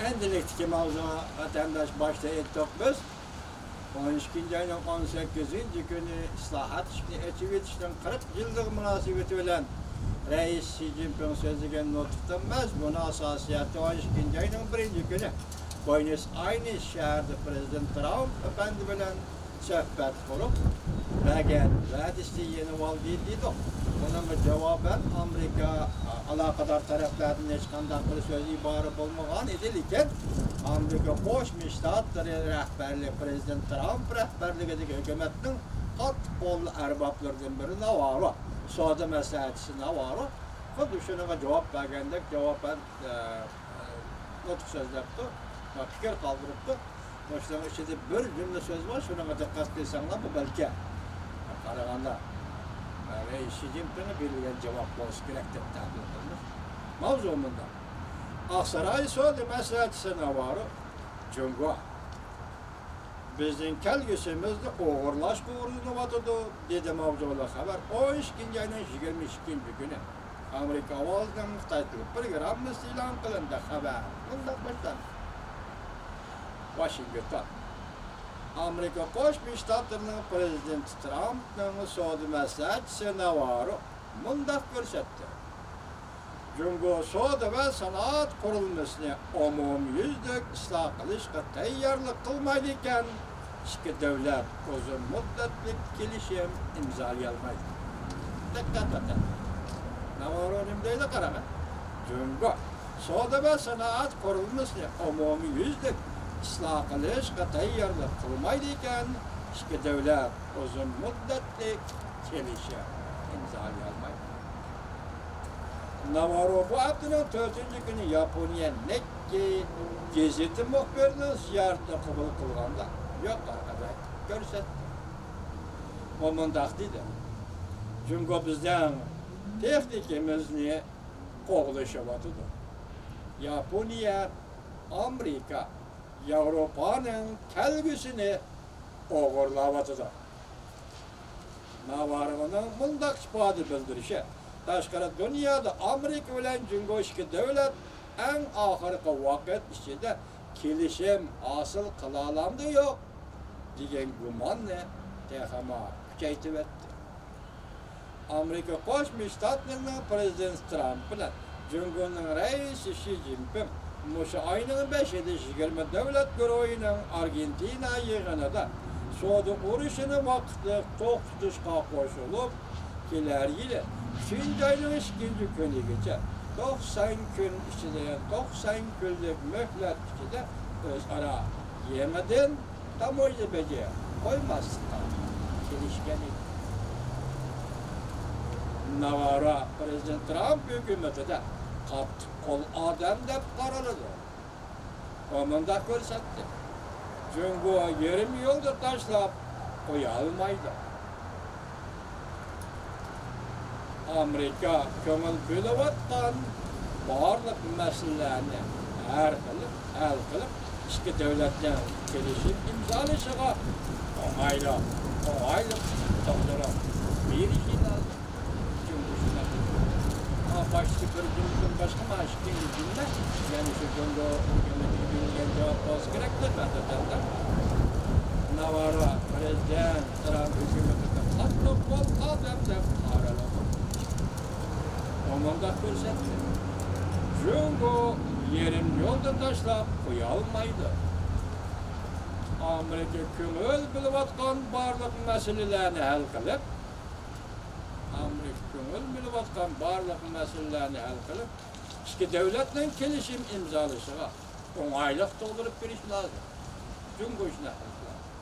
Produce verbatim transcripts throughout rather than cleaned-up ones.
ئەمدىلىكتىكى ماۋزۇ، ۋەتەنداش، باشتا ئېيتتۇق بىز. ئون ئىككىنچى ئاينىڭ ئون سەككىزىنچى كۈنى ئىسلاھات ئىشىكىنى ئېچىۋېتىشنىڭ قىرىق يىللىقى مۇناسىۋىتى بىلەن رەئىس شى جىنپىڭ سۆزلىگەن نۇتۇقتا مەزمۇنى ئاساسىيەتتە ئون ئىككىنچى ئاينىڭ بىرىنچى كۈنى بۇينوس ئايرېس شەھىرىدە پىرېزىدېنت ترامپ ئەپەندى بىلەن سۆھبەت قۇرۇپ، بەرگەن ۋەدىسىنى يېنىۋالدى دېدۇق. بۇنىڭغا جاۋابەن ئامېرىكا ئالاقىدار تەرەپلەردىن ھېچقانداق بىر سۆز ئىبارە بولمىغان ئىدى، لېكىن ئامېرىكا قوشما شتاتلىرى رەھبەرلىك، پىرېزىدېنت ترامپ رەھبەرلىكىدىكى ھۆكۈمەتنىڭ قاتتىق قوللۇق ئەربابلىرىدىن بىرى ناۋارو، سودا مەسلىھەتچىسى ناۋارو خۇددى شۇنىڭغا جاۋاب بەرگەندەك جاۋابەن، ئە، نۇتۇق سۆزلەپتۇ، پىكىر قالدۇرۇپتۇ. مۇشۇنىڭ ئىچىدە بىر جۈملە سۆز بار، شۇنىڭغا دىققەت قىلساڭلار، بۇ بەلكى قارىغاندا، ئە، رەئىس شى جىنپىڭغا بېرىلگەن جاۋاب بولسا كېرەك دەپ تەخمىن قىلىمىز. ماۋزۇ مۇنداق. ئاقساراي سودا مەسلىھەتچىسى ناۋارو جۇڭگو بىزنىڭ كەلگۈسىمىزنى ئوغرىلاشقا ئۇرۇنۇۋاتىدۇ، دېدى ماۋزۇلۇق خەۋەر ئون ئىككىنچى ئاينىڭ يىگىرمە ئىككىنچى كۈنى. ئامېرىكا ئاۋازىنىڭ خىتاي تىلى پروگراممىسى ئېلان قىلىندى. خەۋەر مۇنداق باشلاندى. ۋاشىنگتون. ئامېرىكا قوشما شتاتلىرىنىڭ پىرېزىدېنتى ترامپنىڭ سودا مەسلىھەتچىسى ناۋارو مۇنداق كۆرسەتتى. جۇڭگو سودا ۋە سانائەت قۇرۇلمىسىنى ئومۇميۈزلۈك ئىسلاھ قىلىشقا تەييارلىق قىلمايدىكەن، ئىككى دۆلەت ئۇزۇن مۇددەتلىك كېلىشىم ئىمزالىيالمايدۇ. دىققەت قىلىڭ. ناۋارو نېمە دەيدۇ، قاراڭ. جۇڭگو سودا ۋە سانائەت قۇرۇلمىسىنى ئومۇميۈزلۈك ئىسلاھ قىلىشقا تەييارلىق قىلمايدىكەن، ئىككى دۆلەت ئۇزۇن مۇددەتلىك كېلىشىم ئىمزالىيالمايدۇ. ناۋارو بۇ ھەپتىنىڭ تۆتىنچى كۈنى ياپونىيە نىككېي گېزىتى مۇخبىرىنىڭ زىيارىتىنى قوبۇل قىلغاندا يۇقىرىقىدەك كۆرسەتتى. ئۇ مۇنداق دېدى، جۇڭگو بىزنىڭ تېخنىكىمىزنى قوغلىشىۋاتىدۇ. ياپونىيە، ئامېرىكا، ياۋروپانىڭ كەلگۈسىنى ئوغرىلاۋاتىدۇ. ناۋارونىڭ مۇنداق ئىپادە بىلدۈرۈشى تاشقىرى دۇنيادا ئامېرىكا بىلەن جۇڭگو ئىككى دۆلەت ئەڭ ئاخىرقى ۋاقىت ئىچىدە كېلىشىم ھاسىل قىلالامدۇ يوق دېگەن گۇماننى تېخىمۇ كۈچەيتىۋەتتى. ئامېرىكا قوشما شتاتلىرىنىڭ پىرېزىدېنتى ترامپ بىلەن جۇڭگونىڭ رەئىسى شى جىنپىڭ مۇشۇ ئاينىڭ بەشىدە يىگىرمە دۆلەت گۇرۇھىنىڭ ئارگېنتىنا يىغىنىدا سودا ئۇرۇشىنى ۋاقىتلىق توختىتىشقا قوشۇلۇپ، كېلەر يىلى ئۈچىنچى ئاينىڭ ئىككىنچى كۈنىگىچە توقسان كۈن ئىچىدە، يەنى توقسان كۈنلۈك مۆھلەت ئىچىدە ئۆزئارا يېڭىدىن تاموژنا بېجى قويماسلىققا كېلىشكەن ئىدى. ناۋارو پىرېزىدېنت ترامپ ھۆكۈمىتىدە قاتتىق قول ئادەم دەپ قارىلىدۇ. ئۇ مۇنداق كۆرسەتتى، جۇڭگو يېرىم يولدا تاشلاپ قويالمايدۇ. ئامېرىكا كۆڭۈل بۆلۈۋاتقان بارلىق مەسىلىلەرنى ھەل قىلىپ، ھەل قىلىپ، ئىككى دۆلەتنىڭ كېلىشىم ئىمزالىشىغا ئوڭايلىق، ئوڭايلىق تۇغدۇرۇپ بېرىشى لازىم. جۇڭگو شۇنداق دېدى. ئا، باشتىكى بىر جۈملىدىن باشقا مانا ئىككىنچى جۈملە، يەنى شۇ جۇڭگو ھۆكۈمىتىگە بېرىلگەن جاۋاب بولسا كېرەك دەپ مەن دەپ. ناۋارو پىرېزىدېنت ترامپ ھۆكۈمىتىدە قاتتىق قول ئادەم دەپ قارىلىدۇ. ئۇ مۇنداق كۆرسەتتى، جۇڭگو يېرىم يولدا تاشلاپ قويالمايدۇ. ئامېرىكا كۆڭۈل بۆلۈۋاتقان بارلىق مەسىلىلەرنى ھەل قىلىپ، ئامېرىكا كۆڭۈل بۆلۈۋاتقان بارلىق مەسىلىلەرنى ھەل قىلىپ، ئىككى دۆلەتنىڭ كېلىشىم ئىمزالىشىغا ئوڭايلىق تۇغدۇرۇپ بېرىش لازىم. جۇڭگو شۇنداق قىلىشى لازىم.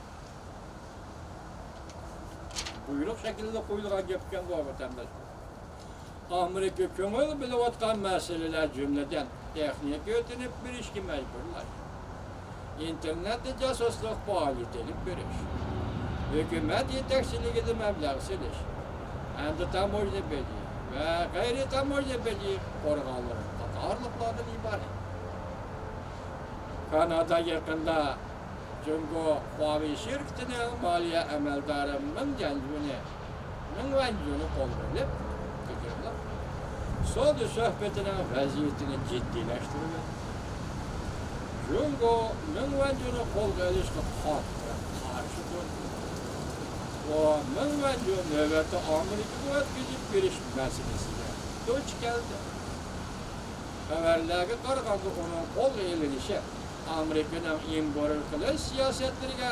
بۇيرۇق شەكلىدە قويۇلغان گەپكەن بۇ، ۋەتەنداشلار. ئامېرىكا كۆڭۈل بۆلۈۋاتقان مەسىلىلەر، جۈملىدىن، تېخنىكا ئۆتۈنۈپ بېرىشكە مەجبۇرلاش، ئىنتېرنېتتا جاسۇسلۇق پائالىيىتى ئېلىپ بېرىش، ھۆكۈمەت يېتەكچىلىكىدە مەبلەغ سېلىش ھەمدە تاموژنا بېجى ۋە غەيرىي تاموژنا بېجى قورغانلىرى قاتارلىقلاردىن ئىبارەت. كانادا يېقىندا جۇڭگو خۇاۋېي شىركىتىنىڭ مالىيە ئەمەلدارى مېڭ جيەنجۈنى، مېڭ ۋەنجۈنى قولغا ئېلىپ، سودا سۆھبىتىنىڭ ۋەزىيىتىنى جىددىيلەشتۈرۈۋەتتى. جۇڭگو مېڭ ۋەنجۇنى قولغا ئېلىشقا قاتتىق قارشى تۇردى. ئۇ مېڭ ۋەنجۇ نۆۋەتتە ئامېرىكىغا ئۆتكۈزۈپ بېرىش مەسىلىسىگە دۇچ كەلدى. خەۋەرلەرگە قارىغاندا، ئۇنىڭ قولغا ئېلىنىشى ئامېرىكىنىڭ ئېمبارگو قىلىش سىياسەتلىرىگە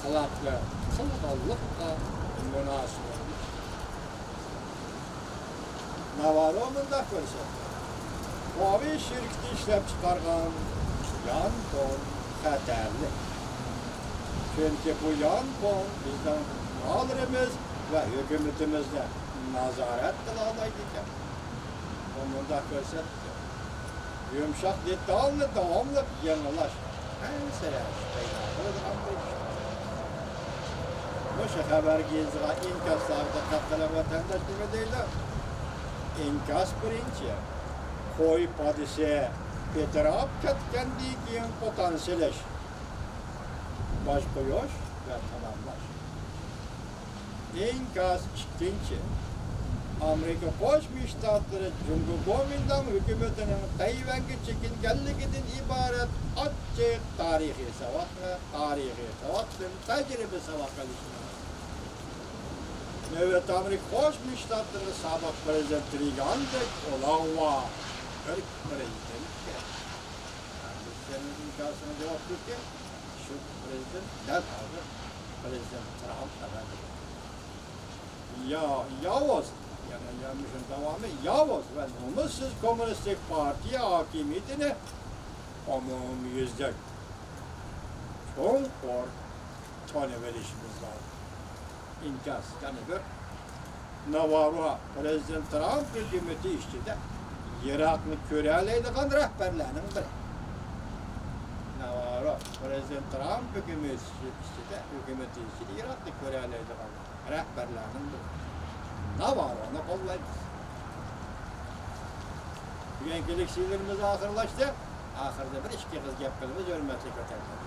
خىلاپلىق قىلغانلىققا مۇناسىۋەتلىك. ناۋارو مۇنداق كۆرسەتتى: خۇاۋېي شىركىتى ئىشلەپچىقارغان يانفون خەتەرلىك. چۈنكى بۇ يانفون بىزنىڭ ماللىرىمىز ۋە ھۆكۈمىتىمىزنى نازارەت قىلالايدىكەن. ئۇ مۇنداق كۆرسەتتى: يۇمشاق دېتالنى داۋاملىق يېڭىلاش ئەنسىرەش پەيدا قىلىدىغان بىر ئىش. مۇشۇ خەۋەرگە يېزىلغان ئىنكاسلارغا دىققەت قىلىڭ، ۋەتەنداش، نېمە دەيدۇ؟ ئىنكاس بىرىنچى: قوي پادىسى پىتىراپ كەتكەندىن كېيىن قوتان سېلىش، باش قويۇش ۋە تاماملاش. ئىنكاس ئىككىنچى: ئامېرىكا قوشما شتاتلىرى جۇڭگو گومىنداڭ ھۆكۈمىتىنىڭ تەيۋەنگە چېكىنگەنلىكىدىن ئىبارەت ئاچچىق تارىخىي ساۋاقنى تارىخىي ساۋاقتىن تەجرىبە ساۋاق ئېلىشى لازىم. نۆۋەتتە ئامېرىكا قوشما شتاتلىرىغا سابىق پىرېزىدېنت رېيگاندەك ئۇلاغۋار بىر پىرېزىدېنت كېرەك. سېنىڭ ئىنكاسىڭ جاۋابلىقكەن. شۇ پىرېزىدېنت دەل ھازىر پىرېزىدېنت ترامپ خەۋەر بېرىدۇ. يا-، ياۋۇز، يەنە يا-، مۇشۇنىڭ داۋامى ياۋۇز ۋە نومۇسسىز كوممۇنىستىك پارتىيە ھاكىمىيىتىنى ئومۇميۈزلۈك چوڭقۇر تونۇۋېلىشىمىز لازىم. ئىنكاس يەنە بىر: ناۋارو پىرېزىدېنت ترامپ ھۆكۈمىتى ئىچىدە يىراقنى كۆرەلەيدىغان رەھبەرلەرنىڭ بىرى. ناۋارو پىرېزىدېنت ترامپ ھۆكۈمىتى ئىچىدە، ھۆكۈمىتى ئىچىدە يىراقنى كۆرەلەيدىغان رەھبەرلەرنىڭ بىرى. ناۋارونى قوللايمىز. بۈگۈنكى لېكسىيەلىرىمىز ئاخىرلاشتى. ئاخىرىدا بىر ئىككى ئېغىز گەپ قىلىمىز، ھۆرمەتلىك ۋەتەنداشلار.